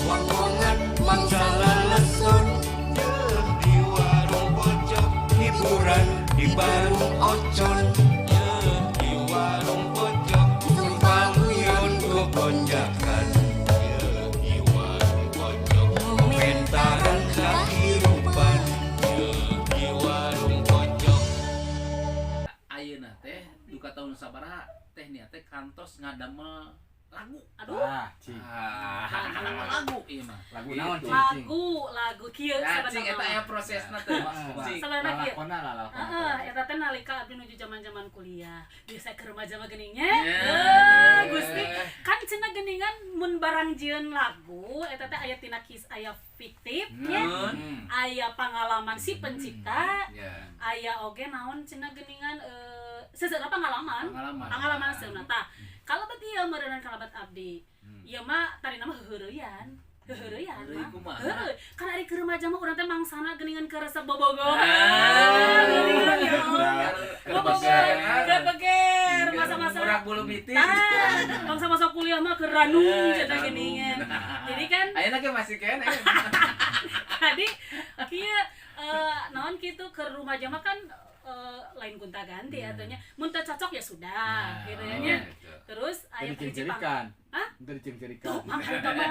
Wangwongan mangsa leleson. Yeuh, di warung pojok. Hiburan di barung ocon. Yeuh, di warung pojok. Sumpah guyon gogonjakan. Yeuh, di warung pojok. Komentaran kahirupan. Yeuh, di warung pojok. Ayeuna teh duka tahun sabaraha teh nia teh kantos ngadamel lagu? Aduh. Ah, cing. Ah, ngadamel lagu ieu mah. Lagu naon, cing, cing? Lagu lagu kieu. Nah, cing, sabenerna eta mah. aya prosesna teh. Cing. Sabenerna kieu. Lalakona, lalakona. Heeh, eta teh nalika abdi nuju zaman-zaman kuliah. Biasa ke remaja mah geuning nya. Ya. Eh, Gusti, kan cenah geuningan mun barang jieun lagu eta teh aya tina kis, aya fiktif nya. Aya pengalaman si pencipta, aya oge naon cenah geuningan seseueurna pengalaman. Pengalaman. Pengalaman seunah tah. Kalebet ieu meureunnan kalebet abdi. Ieu mah tadina mah heuheureyan. Heuheureyan Heureuy mah. kumaha? Heueuy. Kan ari keur remaja mah urang teh mangsana geuningan keur resep bobogohan. Ah. Geuningan, ya Allah. Bobogohan, keur beger masa-masa. Urak bulu bitis. Tah, masa-masa kuliah mah keur ranung Eh, cenah ranung. geuningan. Jadi kan Ayeuna ge masih keneh. Tadi kieu naon kitu, ke remaja mah kan lain gonta ganti atuh nya, mun teu cocok ya sudah gitu ya nya. Gitu. Terus aya Jadi hiji cing-cirikan. Hah? Itu dicing-cirikan. Tuh, mang harita mah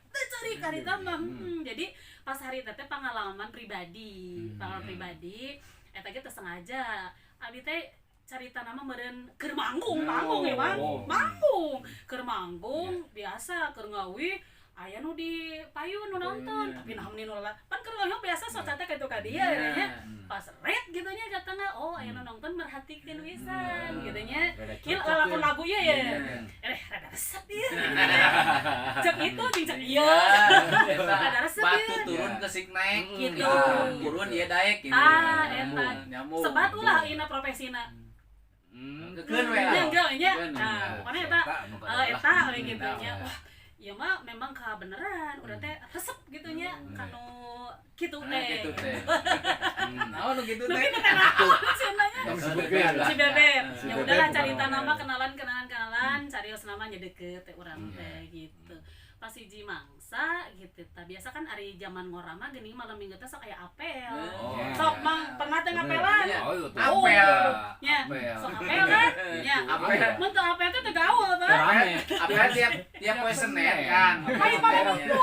teu ceurik harita mah. Jadi pas hari teh pengalaman pribadi, pengalaman pribadi eta ge teu sengaja. Abi teh carita nama meureun keur manggung, manggung ya, Mang. Manggung. Keur manggung biasa keur ngawi aya nu di payun nu nonton, tapi nah nu pan keur ngawi biasa sok teh kitu ka dieu nya. Pas red gitu nya katanya, oh, aya nu nonton merhatikeun pisan gitu nya. Rada Ieu cocok lalakon ya. lagu ieu ya. Eh, rada resep ieu. Cek itu jeung cek ieu. Rada resep Batu ieu. Turun kesik naik. Gitu. Turun ya daek gitu. Ah, eta. Nyambung. Sebat ulah ina profesina. Kekeun we lah. Nya enggak nya. Kekeun, Nah, ya. pokoknya eta nu eta we gitu nya. Eta. Wah, ieu mah memang kebeneran urang teh resep gitu nya kanu kitu Nah, teh. gitu teh. Naon nu gitu Tapi teh? teh naon cenah nya. Tong sebutkeun lah. Si Bebek. Si Ya Bebek udahlah, bukan carita orang. nama kenalan kenalan kenalan, carios nama nya deket teh urang teh gitu. Pas hiji mangsa gitu tah, biasa kan ari zaman ngora mah geuning malam Minggu teh sok aya apel. Oh. Sok mang pernah teh ngapelan? Iya. Oh, itu. Apel. Nya, Apel. sok apel kan? Nya. Apel. Mun teu apel teh teu gaul tah. Rame. Apel tiap tiap poe Senin kan. Lain malam Minggu.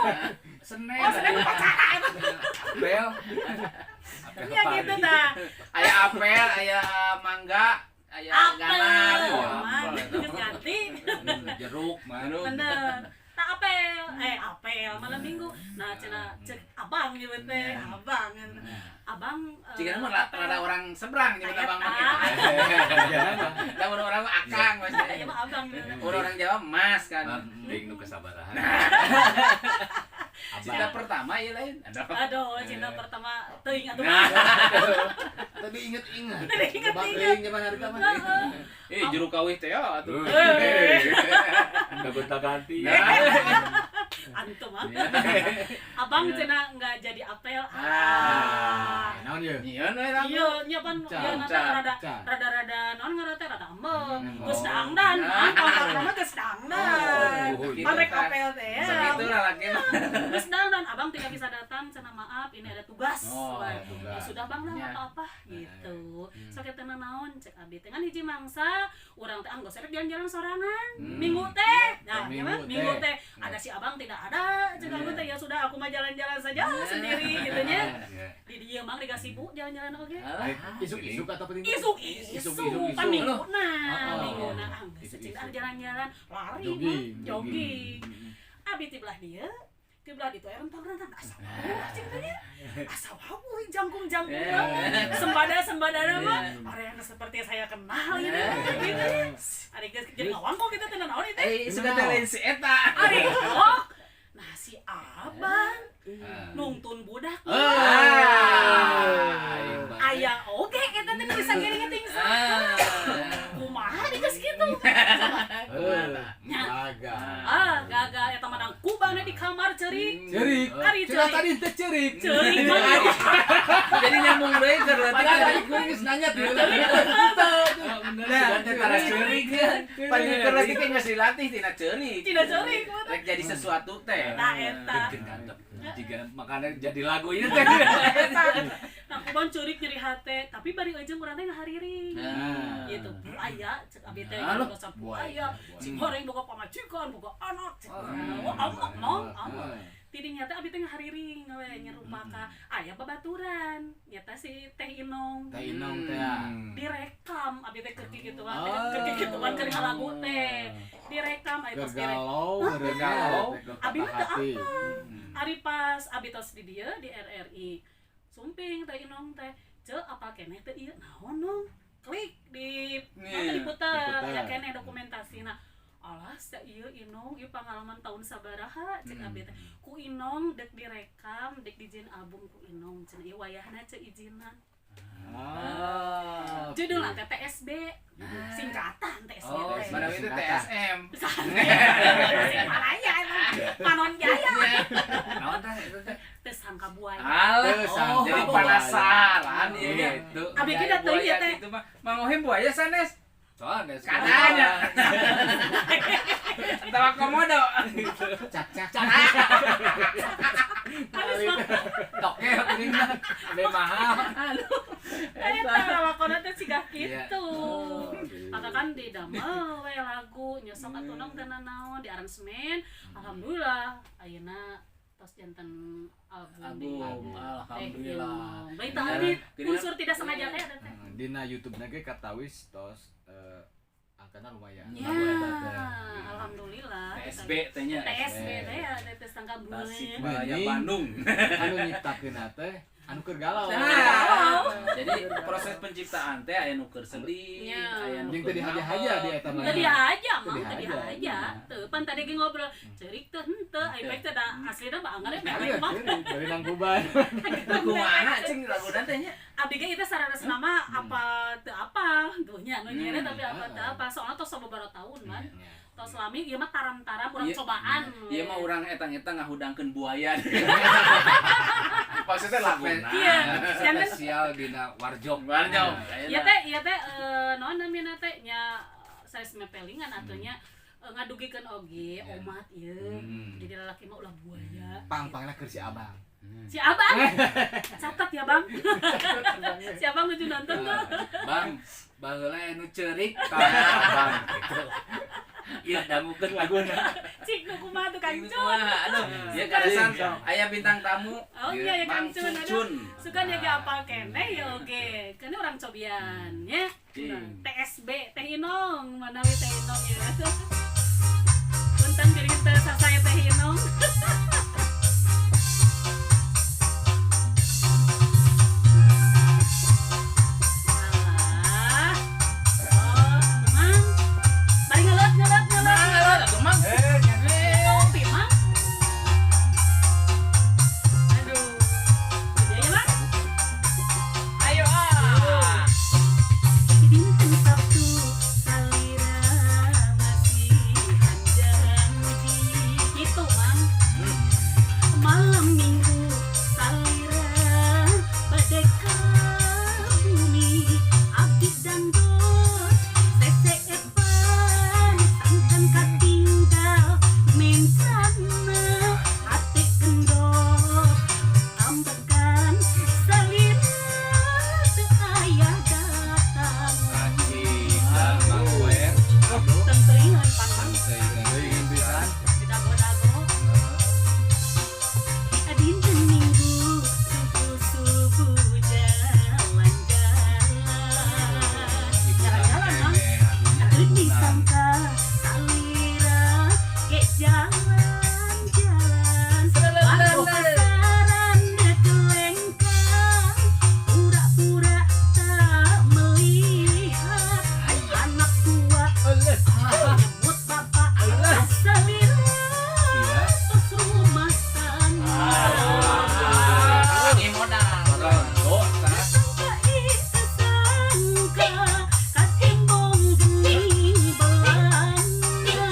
Senin. Oh, Senin upacara eta. Apel. Apel Nya gitu tah. Aya apel, aya mangga, aya Apel. ganar. Mang, geus ganti. Jeruk, man. Jeruk. Bener. Tak apel, eh apel malam Minggu. Nah, cenah cek abang nyebut teh, abang. Abang Jika mah apel. Rada orang seberang nyebut abang mah gitu. Lamun orang mah akang pasti. Ya mah abang. Orang orang Jawa mas kan. Ting nu kesabarahan. Cinta pertama ya lain. Aduh. Aduh, cinta pertama teuing atuh. Nah. Tadi inget-inget. Tadi inget-inget. Teuing zaman harita mah. Heeh. Eh, juru kawih teh ya atuh. Eh. Udah gonta-ganti. Antum ah. Abang cenah nggak jadi apel. Ah. Ah. Naon ye? Nyieun we lagu. Iya, nya pan Can, ieu nanti can, rada can. Rada-rada naon ngaran teh, rada ambek. Geus Oh. dangdan, Nah. ah, mah geus dangdan. Oh, gitu, Parek tah. apel teh ya. Segitu lah lagi mah. Geus dangdan, abang tidak bisa datang, cenah maaf, ini ada tugas. Oh, Wah, ada tugas. ya sudah bang lah, Ya. nggak apa-apa gitu. Sok eta naon cek abdi teh, ngan hiji mangsa urang teh ah geus rek jalan-jalan sorangan. Minggu teh. Nah, Oh, ya minggu mah, minggu teh. teh ada si abang tidak ada, cek aku teh ya sudah aku mah jalan-jalan saja sendiri gitu nya. Di dieu mang dikasih bu jalan-jalan oge. Alah. Isuk-isuk atau penting? Isuk isuk Isuk, isuk, kan isuk. minggu nah, Oh. minggu nah ah geus Isuk, cinta isuk. jalan-jalan lari Jogging, mah, jogging. Abi ti belah dieu, ti belah ditu aya rentang-rentang asa wawuh cing teh nya. Asa wawuh jangkung-jangkung banget. Sembada-sembada mah orang yang seperti saya kenal gitu gitu ya. Ari geus jadi ngawangkong kita teh naon itu. Eh, sudah teh lain si eta. Ari oh. Nah, si abang nungtun budak. Ah. Aya oge eta teh bisa ngiring saha. Ah. Kumaha geus kitu? Eh, gagal. Ah, gagal eta mah kubana di kamar cerik. Cerik. Ari Cenah cerik. tadi teh cerik. Cerik mah. Jadi nyambung deui keur leutik. Padahal tadi kuring geus nanya tuh. Bener, sudah teh tara ceurik ya. Pan lagi teh geus dilatih tina ceurik. Tina ceurik, betul. Rek jadi sesuatu teh. Nah, eta. Jika makanya jadi lagu ini teh. Eta. Nah, kumaha ceurik nyeri hate, tapi bari eujeung urang teh ngahariring. Nah. Gitu, buaya cek abi teh Nah, gitu bahasa buaya. Si goreng boga pamajikan, boga anak. Cek. Wah, amok mong, amok. Tidinya teh abi teh ngahariring we nyerupa ka aya babaturan. Nyata si Teh Inong. Teh Inong teh. Direkam abi teh keur kikituan, teh keur kikituan keur ngalagu teh. Direkam aya tos direkam. Galau, galau. Abi mah teu apa. Ari pas abi tos di dieu di RRI. Sumping Teh Inong teh, "Ceu apal keneh teh ieu naon nong?" Klik di Nih, diputer diputer. ya keneh dokumentasina. Alah, sia ieu Inong, ieu pangalaman tahun sabaraha cek abi teh. Ku Inong dek direkam, dek dijieun album ku Inong cenah ieu wayahna ceu ijinan. Ah. Judulna teh TSB, singkatan TSB Oh, teh. barang itu TSM. Tasikmalaya emang Panon Jaya. Naon teh itu teh? Teu sangka buaya. Alah, Teu jadi sangka penasaran ieu nya. Gitu. Abi ge da teuing ieu teh. Itu mah Mang Ohim buaya sanes. Soalnya Katanya. Tawa komodo. Cak cak cak. Habis mah Toke ini mah lebih mahal. eta lawakona teh siga Iya. kitu. Maka kan didamel we lagu nyosok atuh nong teu nanaon di aransemen. Alhamdulillah ayeuna tos janten album di Album, alhamdulillah. Baik tadi unsur tidak sengaja teh eta teh. Dina YouTube na ge katawis tos angkana lumayan. Ya, alhamdulillah. TSB teh nya. TSB teh ya teh sangka buaya. Tasikmalaya Bandung. Anu nyiptakeun teh anu keur galau. Nah, jadi proses penciptaan teh aya nu keur sedih, Ya. aya nu Jeung keur teu dihaja-haja di eta mah. Tadi aja, Teu mang tadi dihaja. aja. Teu pan tadi ge ngobrol, ceurik teu henteu, ai pek teh da aslina mah anggar Iya, mewek mah. ceurik, dari nangkuban. Kumaha cing laguna teh nya? Abdi ge itu sarana nama apa teu apa, tuh nya nu nyere tapi apa teu apa. Soalnya tos sababaraha tahun man. Tos lami ieu mah taram-taram urang Iya. cobaan. Ieu mah urang etang-etang ngahudangkeun buaya. Maksudnya laguna. Iya, jangan Spesial dina Warjok. Warjok. Ieu teh naon namina teh nya sanes mepelingan atuh nya ngadugikeun oge omat ieu. Jadi lalaki mah ulah buaya. Pang-pangna keur si abang. Si abang. Catat ya, Bang. Si abang lucu nonton tuh. Bang, baheula anu ceurik tah Bang gitu. Ieu dangukeun laguna. Cik nu kumaha tuh Kang Cun. Aduh, ya karasan aya bintang tamu. Oh iya ya Kang Mang Cun. Aduh. Cucun. Suka dia ge apal keneh ya oke. Karena orang cobian ya. Cing. TSB Teh Inong, manawi Teh Inong ya. Punten diri teu sasaya Teh Inong. Alah. Oh, Mang. Bari ngelet ngelet ngelet. Mang, atuh Mang. Ngopi, Mang. Aduh. Udah ya, Mang? Ayo ah. Dinten Sabtu salira masihan janji. Gitu, Mang. Malam Minggu salira bade ka bumi abdi dangdut seseepan santan katinggal mencana hati gendot ambekan salira teu aya datang. Kacita Mang Wer. Tenteuingan pan Mang Teuing pisan. didago-dago. Dinten Minggu subuh-subuh jalan-jalan. Jalan-jalan, Mang. Teu disangka salira ge jalan-jalan. Waduh pasaran kelengkang, pura-pura tak melihat anak tua nyebut bapak salira tos rumah tangga. Ini modal. Rondo tah. Sangka itu sangka katimbong geni belanda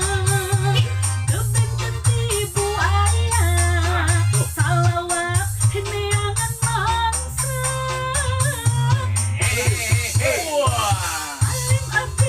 kebenten ti buaya salawat neangan mangsa Wah. alim abdi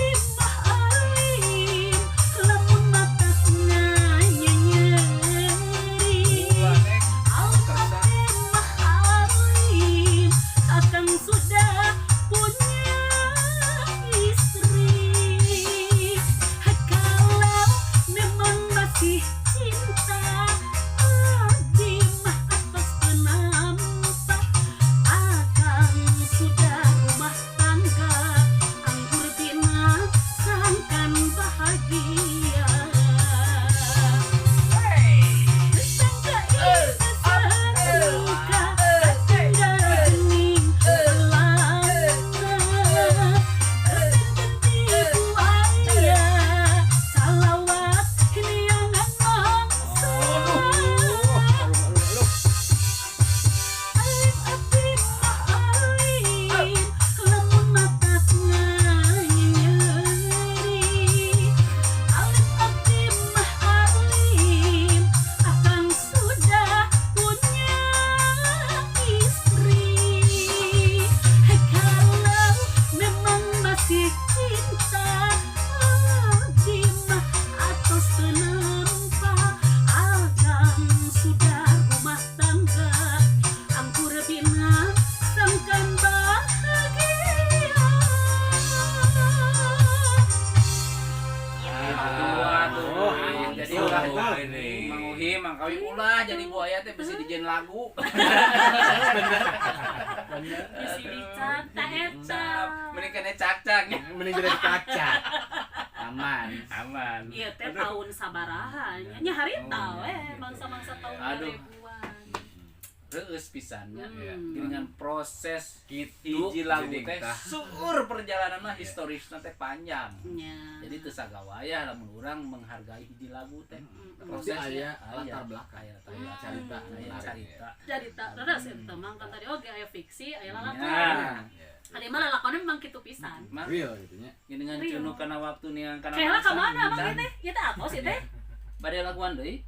Ulah Ini. Mang Uhi, Mang Kawi ulah jadi buaya teh bisa dijieun lagu. Bisi dicap ta eta. Mending kene cak-cak nya. Mending jadi kaca. Aman. Aman. Ieu teh tahun sabaraha nya nya harita Oh, we gitu. mangsa-mangsa tahun Aduh. 2000-an. Reueus pisan nya. Hmm. Dengan proses Gitu. hiji lagu jadi teh tah. seueur perjalanan mah historisna teh panjang. Nya. Jadi teu sagawayah lamun urang menghargai hiji lagu teh. Mm-mm. Pasti Prosesnya aya latar belakang. Aya latar Aya belakang. carita Aya menarik. carita. Jadi tak terus eta mang kan tadi oge aya fiksi, aya lalakon. Ya. Ada mah lalakonnya memang kitu pisan. Mah Real gitu nya. dengan Real. cunu kana waktu niang kana Kayak ka mangsa, mana bang can. ieu teh? Ieu teh atos ieu teh. Bade laguan deui.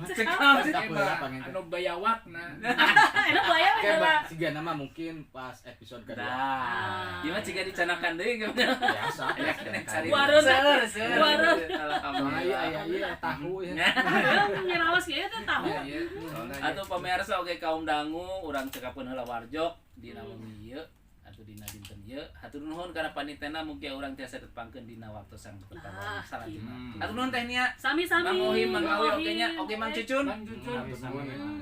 Cekap Cekap heula sih panginten. anu bayawakna. Enak buaya we Kayak heula. siga nama mungkin pas episode kedua. Nah, ieu mah ciga dicanakan deui gimana? Biasa. Ya, kena cari. Warung. Seur, seur. Warung. Soalnya ieu Alhamdulillah. aya ieu tahu ya. Aduh, nyerawas ieu teh tahu. Iya, soalnya Atau pemirsa oge kaum dangu urang cekapkeun heula warjok dina wengi ieu atau dina dinten ieu. Hatur nuhun kana panitena mugi urang tiasa tetepangkeun dina waktu sang Nah, salajengna. gitu. Hatur nuhun Teh Nia. Sami-sami. Mang Uhi, Mang Awi Mang oge nya, Ohim. oge Mang Cucun. Mang Cucun.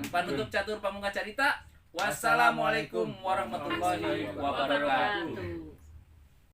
Panutup catur pamungkas carita. Wassalamualaikum warahmatullahi wabarakatuh. Wabarakatuh.